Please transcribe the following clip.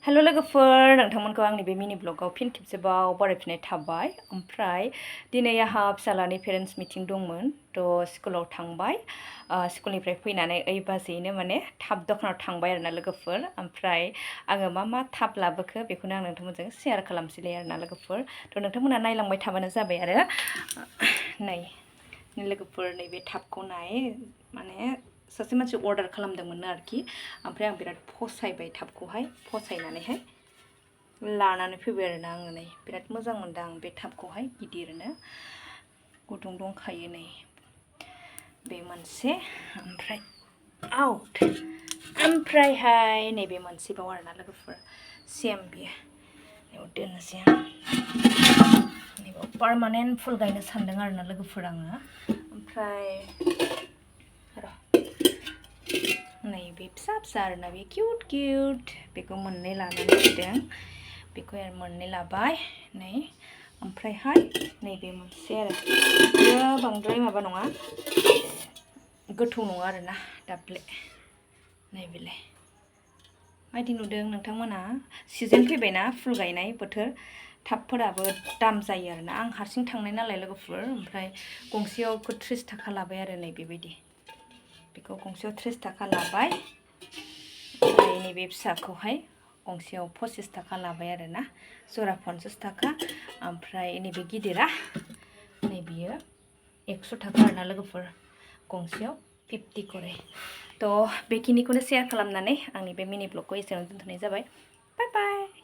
hello लोगोफोर नोंथांमोनखौ आंनि बे मिनि ब्लगाव फिन खेबसेबाव बरायफिननाय थाबाय ओमफ्राय दिनै आहा फिसालानि पेरेन्ट्स मिटिं दंमोन थ' स्कुलाव थांबाय स्कुलनिफ्राय फैनानै 8 बाजियैनो माने थाब दखानाव थांबाय आरोना लोगोफोर ओमफ्राय आङो मा थाब लाबोखो बेखौनो आं नोंथांमोनजों शेयार खालामसैलाय आरोना लोगोफोर थ' नोंथांमोना नायलांबाय थाबानो जाबाय आरो नै लोगोफोर नैबे थाबखौ नाय माने सासे मानसि अर्डार खालामदोंमोन आरोखि ओमफ्राय आं बिराद फसायबाय थाबखौहाय फसायनानैहाय लानानै फैबाय आरोना आङो नै बिराद मोजां मोनदों आं बे थाबखौहाय गिदिरनो गुदुं दंखायो नै बे मोनसे ओमफ्राय आउट ओमफ्रायहाय नैबे मोनसेबाव आरोना लोगोफोर सेम बियो नैबाव दोननोसै आं नैबाव पार्मानेन्ट फुल गायनो सानदों आरोना लोगोफोर आङो ओमफ्राय नैबे फिसा फिसा आरोना बे किउट बेखौ मोननै लानानै फैदों बेखौ मोननै लाबाय नै ओमफ्रायहाय नैबे मोनसे आरो बेयो बांद्राय माबा नङा गोथौ नङा आरोना दाब्ले नैबेलाय माबायदि नुदों नोंथांमोना सिजन फैबायना फुल गायनाय बोथोर थाबफोराबो दाम जायो आरोना आं हारसिं थांनाय नालाय लोगोफोर ओमफ्राय गंसेयाव 30 थाखा लाबाय आरो नै बेबायदि बेखौ गंसेयाव 30 थाखा लाबाय ओमफ्राय नैबे फिसाखौहाय गंसेयाव 25 थाखा लाबाय आरोना जरा 50 थाखा ओमफ्राय नैबे गिदिरा नैबेयो 100 थाखा आरोना लोगोफोर गंसेयाव 50 करे थ' बेखिनिखौनो शेयार खालामनानै आंनि बे मिनि ब्लगखौ एसेयावनो दोनथ'नाय जाबाय बाय बाय